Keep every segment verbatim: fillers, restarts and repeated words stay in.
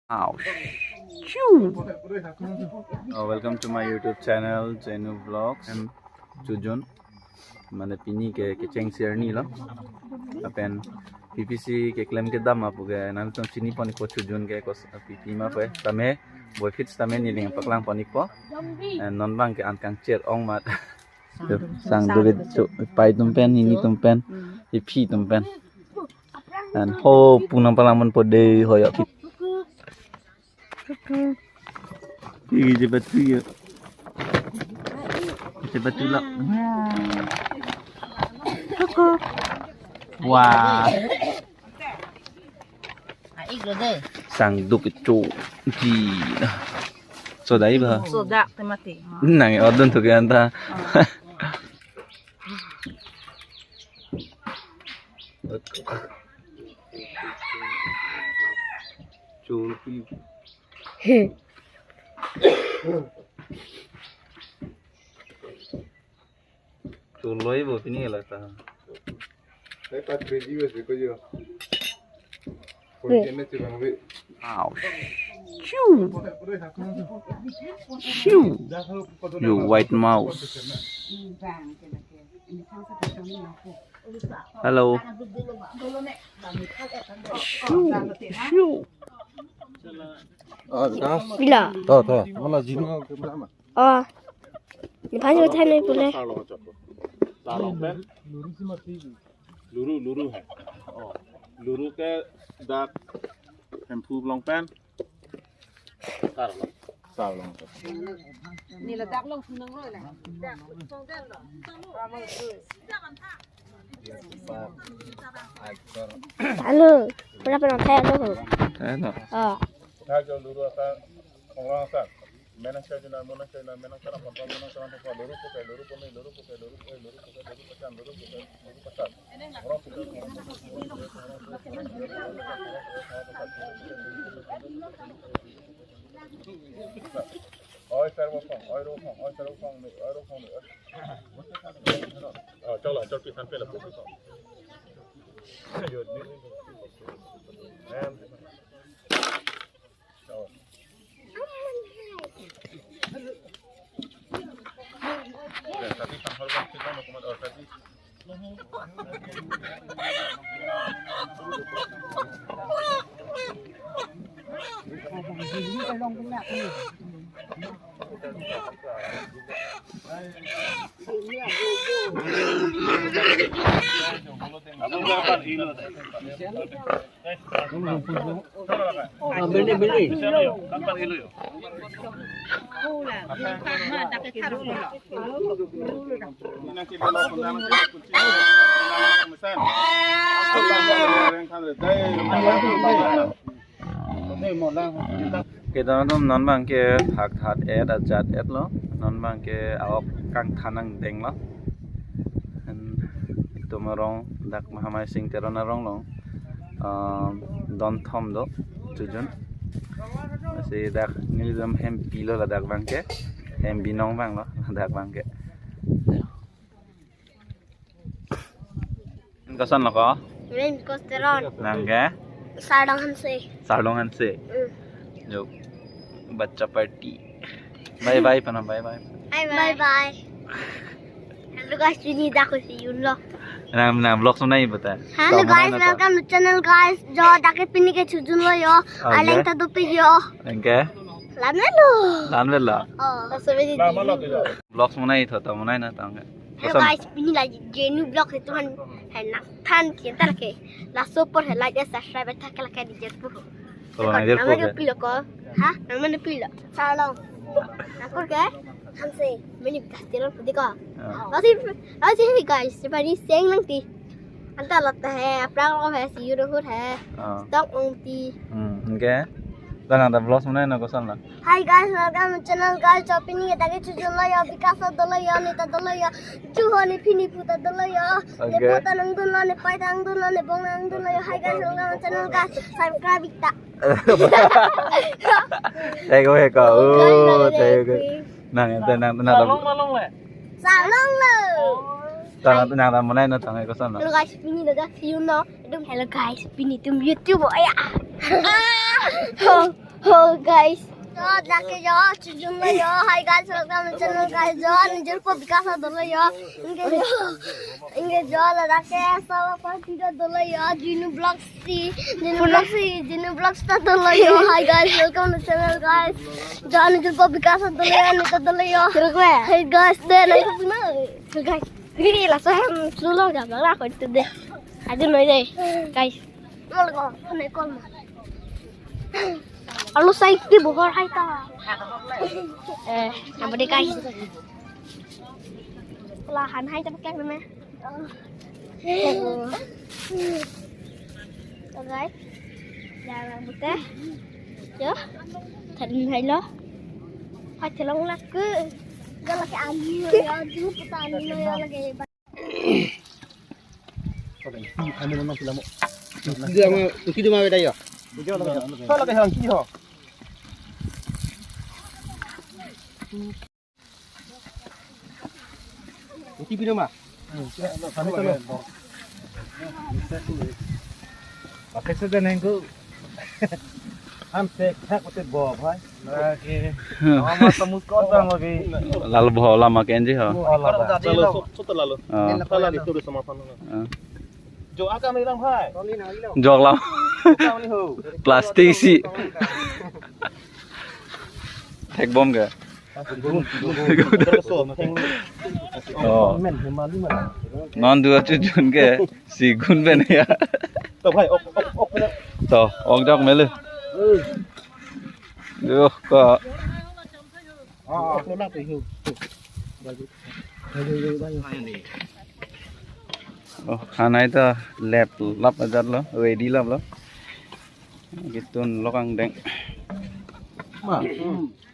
Ouch. Choo. Oh, welcome to my YouTube channel, Jenu Vlogs. I'm Chojun. Mane pini ke kecheng sirni lo. Lapen P P C keklem kedam apu ke nangtum chini pon ikpo Chojun ke kos P P ma pe. Tame boy fit tame neli nangpaklang pon ikpo. Eh, non bang ke an kangchir ong mat. Sangduk kecho, pai atum pen, nini atum pen, iphi atum pen. And ho, pu nangpalang ponpo de, ho yo. Igi jebat tu yo. Jebat tu lo. Wah. Sangduk kecho. Ji. Sodak ba? Sodak te mati. Nang odun tu ke anta. Chul pi. Chul loi bo pini la ta. Ouch. Choo. Choo. You white mouse. Hello. Choo. Choo. Ila. To, to. Mala jinu ke berapa? Oh. Ni banyak than ni pule. Sarlong chok. Sarlong pen. Luru, luru hai. Oh. Luru ke dak Hemphu along pen. Sarlong. Sarlong chok. Ni la dak long sunang lo la. Hello. Pura pura thai lo. Thai lo. Oh. Thai jo luru asa. Menang saya jina, menang saya jina, menang saya jina, menang saya jina, luru pukai, luru pukai, luru pukai, luru pukai, luru pukai, luru pukai, luru pukai, luru pukai. Oi, sir, bokong, oi, rokong, oi, sir, bokong, oi, rokong, oi. Oh, chalo, chalo, pisan pela, pisan. Yo, ni, ni. Em. Kedam atum non bang ke thak that et ajat et lo, non bang ke aok kangthan angdeng lo. Itum arong dak Mahamai Sing Teron arong long, ah, don thom do Chojun. Lasi dak nelitum hempi lo ladak bang ke, hem binong bang lo ladak bang ke. Koson lo ko? Neli Kosteron. Nang ke? Sardong Hanse. Sardong Hanse. Mm. Jo. Bacha party. Bye bye pana, bye bye. Bye bye. Bye bye. Hello guys, pini dak ko si yun lo. Nang, nang vlog sunai bata. Hello guys, welcome to channel guys. Jo dak ke pini ke Chojun lo yo. Okay. Aleng ta dopi yo. Nang ke? Lan velo. Lan velo. Oh. Vlog sunai tho, to sunai na tang ke. Hello guys, pini la Jenu Vlog itu kan, hai nangthan ke tar ke. Laso apor hai like, subscribe ta ke la ke di jet pu. Oh, nang jet pu ke. Pilo ko. Ha? Nang mana pilo? Sardong. Nang apor ke? Hanse. Meni Kosteron pudi ko. Ya. Lasi, lasi hai guys, siapa ni seng nangti. Anta lata hai, aphrang lo hai, si yuru hur hai. Ah. Stok ongti. Hmm, okay. Lang ada vlog mana na koson la? Hi guys, welcome to channel guys. Jo pini kita ke Chojun lo yo, Bikash dolo yo, Nita dolo yo, Juho ni pini puta dolo yo. Okay. Ni puta nangdun lo, ni pai nangdun lo, ni bong nangdun lo yo. Hi guys, welcome to channel guys. Subscribe kita. Thank you, thank you. Oh, thank you. Nang, ente nang, nang, Sarlong lo. Tang, nang, nang, monai no tang, koson lo? Hello guys, pini lo dak view no. Hello guys, pini itum YouTube, oh ya. Oh guys. Yo, lake yo, chujun lo yo. Hi guys, welcome to channel guys. Yo, nijor po bikas dolo yo. Inke yo, inke yo, lake sawa party dolo yo. Jinu Vlogs si, Jinu Vlogs si, Jinu Vlogs ta dolo yo. Hi guys, welcome to channel guys. Yo, nijor po bikas dolo yo, nita dolo yo. Hi guys, de na ko na. Guys, ini laso hem sulo ga bang la ko tu de. Aduh noi de. Guys. Lo ko, ne ko. Alo sai ki bohor hai ta. Eh, apa deh guys? Lahan hai ta pakai mana? So guys, jalan buka. Yo, tadi hai lo. Hai thelong lak ke. Jalan ke ani ya, dulu putar ani ya lagi. Dia mau, kita mau beda ya. Salah ke hang kiri ha. Uti pino ma. Kami tolo. Pakai saja nengku. Ham se khak uti bo bhai. Lagi. Mama temu kotang lagi. Lalo bho lama kenji ho. Lalo, so, so lalo. Ah. Lalo itu sama sama. Ah. Jo akam ilang bhai. Jok lam. Akam ni ho. Plastik si. Thek bom ke? Oh. Men hemali mana? Non dua chujun ke sigun pen ya. To bhai, ok, ok, ok, ok. To, ok jok mele. Yo, ka. Ah, ok, ok, ok. Oh, hanai ta lap lap ajat lo, ready lap lo. Kitun lokang deng. Ma,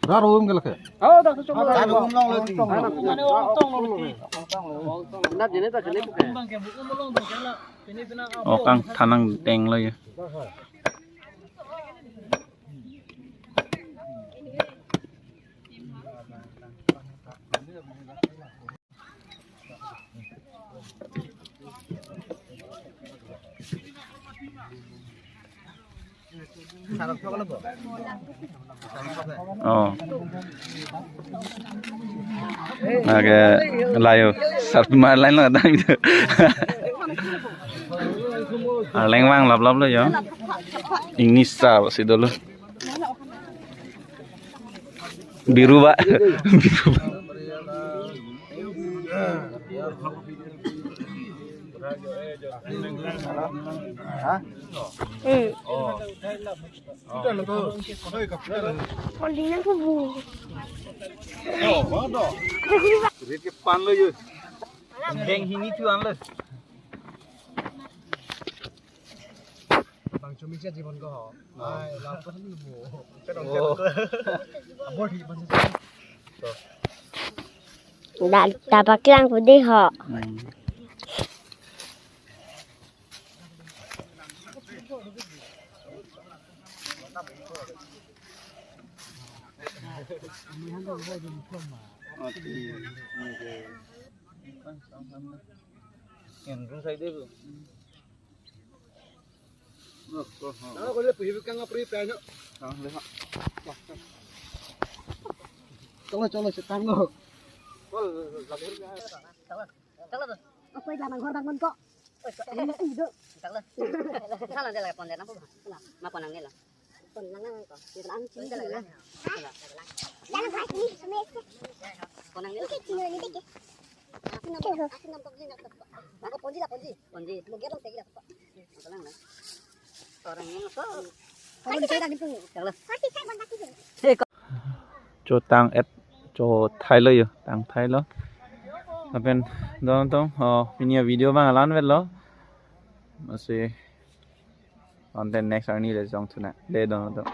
rar um ke lake. Oh, dak tu. Rar um long lo ti. Mane ongtong lo ti. Nap jene ta jene tu ke. Okang thanang deng lo ya. Oh. Lake layo. Sarpi mar line lo kadang itu. Arleng vang lap lap lo yo. English sa si dolo. Biru ba. Biru ba. Hah? Hmm. Kondina ko bu. Rit ke pan lo yo. Deng hini tu an lo. Bang chumi cha jibon ko ho. Ai, laptop ni bu. Oh. Abor di bang. Da, da paklang pu dei ho. Hmm. Yang dulu saya dulu. Chalo, chalo, setang lo. Chalo, chalo. Apa itu manghor bangun kok? Chalo. Chalo, dia lagi pon dia, apa? Ma pon ang nila. Pon lang lang ko. Dito lang, sini, sini. Lang lang, guys, ini semua. Pon ang nila. Ini sini, ini dikit. Ako, ponji la, ponji. Ponji. Mo gerong tegi la. Ako lang na. Orang ini ko. Ponji saya lagi pun. Kalau. Pasti saya buat lagi. Cho tang et, cho thai lo yo, tang thai lo. Lapen don tong, oh, pini avideo abang la-an vet lo. Masi on the next arni le jong thuna. Le don tong.